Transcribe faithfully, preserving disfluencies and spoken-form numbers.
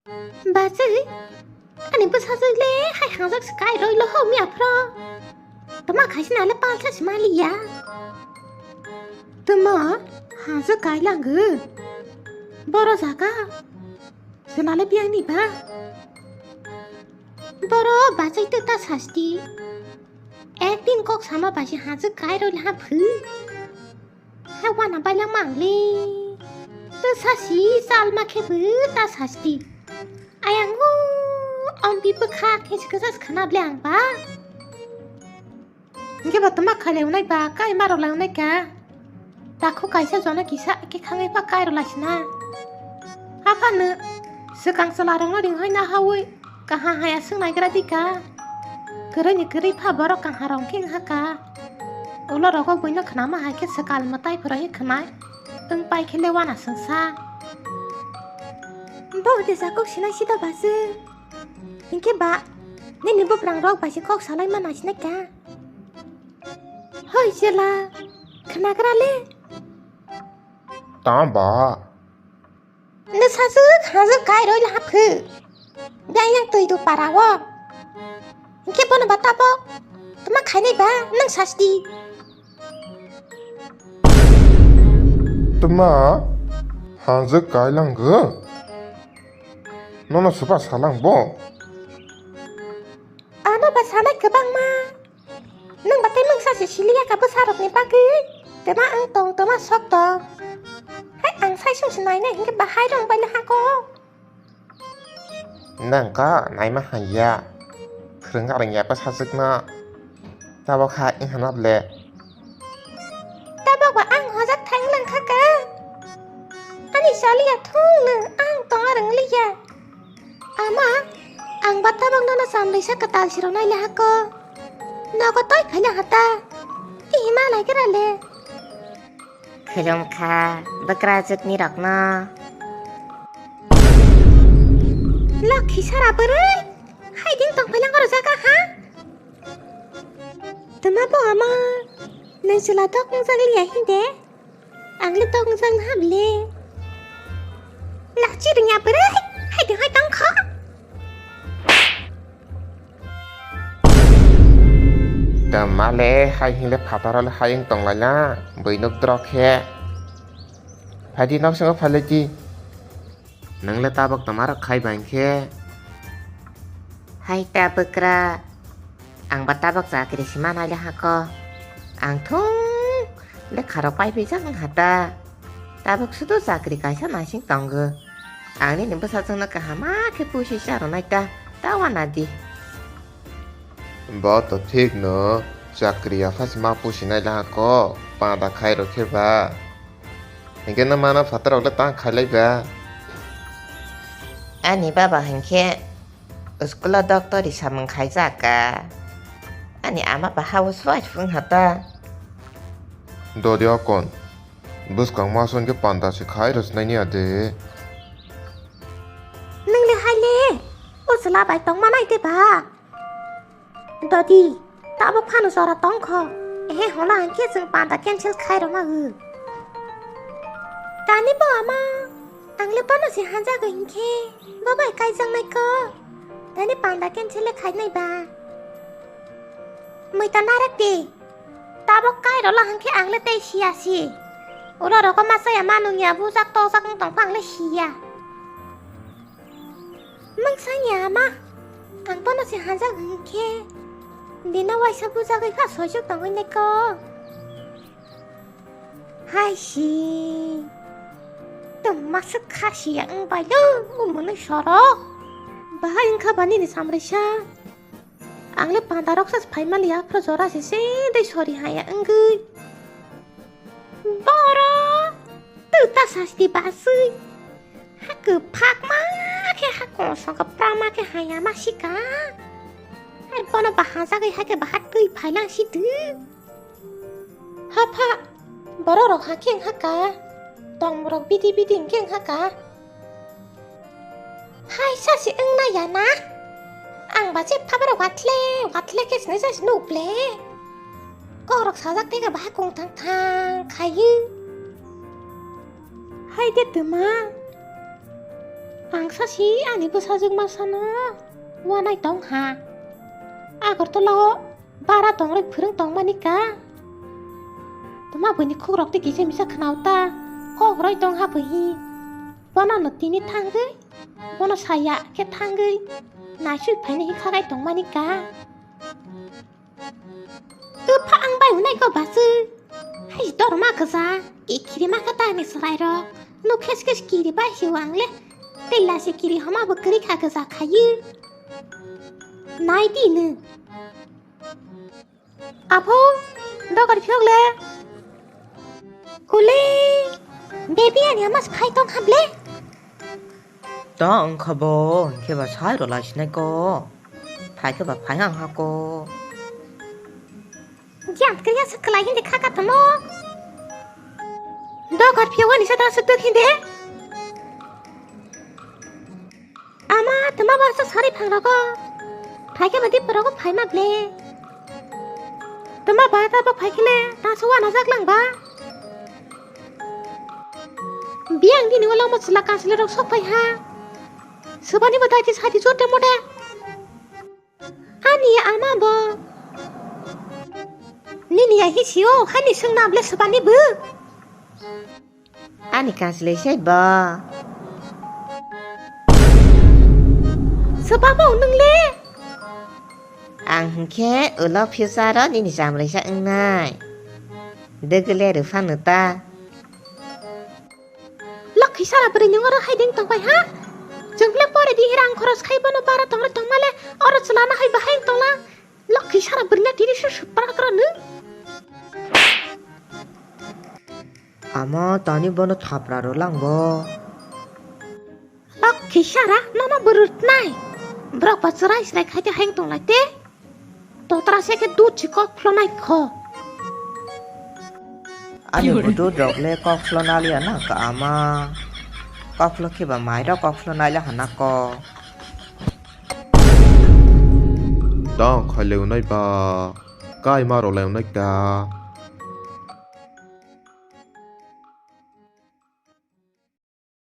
Bachwi, ani bwsajwk le hai hangjak se kai roi lo ho miya phro. Tama khaisina le palsa se maliya. Tama hangjak kai langw. Boro jaga. Sela le biyang ni ba. Boro bachai te ta sasti. Ekdin kok sama basi hangjak kai roi le ha phu. Hai wana baila mangli. Tu sasi salma khe bu ta sasti. Ayang u ompi bwkha khe sikha sas khana ble ang ba. Hingke ba tama khaile unai ba kai maro lai unai ka. Takhu kaisa jona kisa khe khangai pha kai ro lai sina. Aphano swkang chwla rong no ring hoi na hawi. Kaha haya swngnai gra di ka. Kwrwini kwrwi pha borok kaha rong khe wngha ka. Ulo rogo buino khnama hai khe swkal mwtai phwrwngwi khwnai. Wng pai khe le wana swngsa. Bo de jakok sinai sida basi. Hinkhe ba, nini buprang rok bai se kok salai mana sinai ka. Hoi chela, khnagra le. Tamba. Nwsajwk hajwk kai roi la haphu. Biyang yang twi do para o. Hingke bono ba tabok. Tama khainai ba nang sasti. Tama hajwk kai langgo. Nono supa salang bo. Ano ba sanai kwbangma. Nwng ba tei mungsa se siliya ka bwsarokni bagwi. Twma ang tong, twma sok tong. Hai ang sai sung se nainai hingke bahai rong bai le hako. Nang ka naima haiya. Phwrwng areng ya bwsajwkno. Tabok ha wng hana ble. Tabok ba ang hojak thang lang kha ka. Ani saliya thung nwng ang tong areng liya. Ama, ang ba tabok nono samrisa kwtal siro nai le hako. Nogo toi phai le hata. Tihima lai gra le. Khulum kha, bwkrajwkni rokno. Lokhi sara bwrwi, haiding tong phai lang oro jaga ha? Tama bo ama, nang chwla tok wngjak liya hinde? Ang le tok wngjak na hamle. Lachi rwngya bwrwi, haiding hai tong kho. Tama le hai hinle phataro le hai wng tong lai na, bwinok drok khe. Phaidi nok singo phai lai di. Nwng le tabok tama rok khai bai khe. Hai ta bwkra, ang ba tabok chakri si manai le hako. Ang thung lekha rok pai pijak wng ha ta. Tabok sudu chakri kaisa naising tongo. Ang nini bwsajwkno kaham ma khe pusi cha rwnai ta, ta wana di. Bo to thik no, chakri ya phas ma pusi nai laha ko, panda khai rw khe ba. Hinkhe no mano phatar rok le tang khai lai ba. Ani baba hinkhe school o doctor ri samung khai ja ka. Ani ama ba housewife wng ha ta. Dodi okon. Bwskang ma songke panda se khai rwchnai ni ade. Nwng le hai le, o chwla bai tong manai de ba? Dodi, tabo phano jora tong kho. Ehe hola hwnkhe chwng panda cancel khai rwma o. Tani bo ama, ang le bono se hanjago hinkhe, bo bai kaijaknai kho. Tani panda cancel le khainai ba. Mui ta narek de. Tabok kairok la hwnkhe ang le tei siya si. Ulo rogo ma chaya ma nungya bujak tojak wng tongkha ang le siya. Mungsanya ma, ang bono se hajak hwnkhe. Bino waisa bujagwi pha soisok tongwi nai ko. Hai si. Tong masuk kha siya wng bai lo, o mwnwi sorok. Bahai wngkha ba nini samrisa. Ang le panda rok sa phai mali aphro jora se se dei sori haya wngwi. Boro, tu ta sasti baswi. Ha kwphak ma khe ha kosong kwpra ma khe haya ma sika. Hai bono baha jagwi hai khe baha twi phai lang si tu. Hapha, borok rok hakhe wngha ka, tong borok bidi bidi hwnkhe wngha ka. Hai sasi wngna ya na? Ang ba je phabar wathle wathle khe sinai sasi nuk ble. Kok rok sajak tei khe bahai kung thang thang khayu. Hai de twma. Ang sa si ani bwsajwk ma sano wanai tong ha. Agartala o bara tongroi phwrwng tongmani ka. Tuma buini khukrok tei kisa misa khwnao ta. Kok roi tong ha buhi. Bono no tini thangwi, bono saya khe thangwi naisui phaina hi khagai tongmani ka. Tupha ang bai unai ko basu. Hai dorma kaza, ki kiri ma kata ni sarai ro. Nu khes khes kiri bai si wang le. Tei la si kiri hama bo kiri kha kaza khayu. Nai di nu. Apo, dogar phiok le. Kule, baby ani amas phai tong hable. Ta wngkha bo, hinkhe ba sai rw lai sinai ko. Phai khe ba phai ang ha ko. Jam kaya sa kalai hindi kha ka tamo. Dogar phiyo ani sa ta sa tuk hindi. Ama, tama ba sa sari phang rogo. Phai khe ba di porogo phai ma ble. Tama ba ta ba phai khe le, ta sa wana jak lang ba. Biyang dini ulo mo chwla kanchwlwi rok sok phai ha. Swbani bo daiti sadi jote mote. Ani ama bo. Nini ya hi sio, hani swngna ble swbani bo. Ani kanchwlwi sai bo. Swba bo nwng le. Ang hinkhe ulo future o nini jamrisa wngnai. Degele rwphano ta. Lokhi sara bwrwi nwng oro hai ding tongbai ha? Chwng ble pore di rang khoros khai bono bara tongrwi tongmale oro chwlana hai bahai tongla. Lokhi sara bwrwi na tini su supra kra nwng. Ama tani bono thapra rw lang bo. Lokhi sara nono bwrwtnai. Borok ba chwrai chwrai khai te hai tong lai te. Totra se khe dut si kok phlonai kho. Ani budut rok le kok phlona liya na ka ama. Kok phlo khe ba mai rok kok phlona liya hana ko. Tang khai le unai ba. Kai ma rw lai unai ka.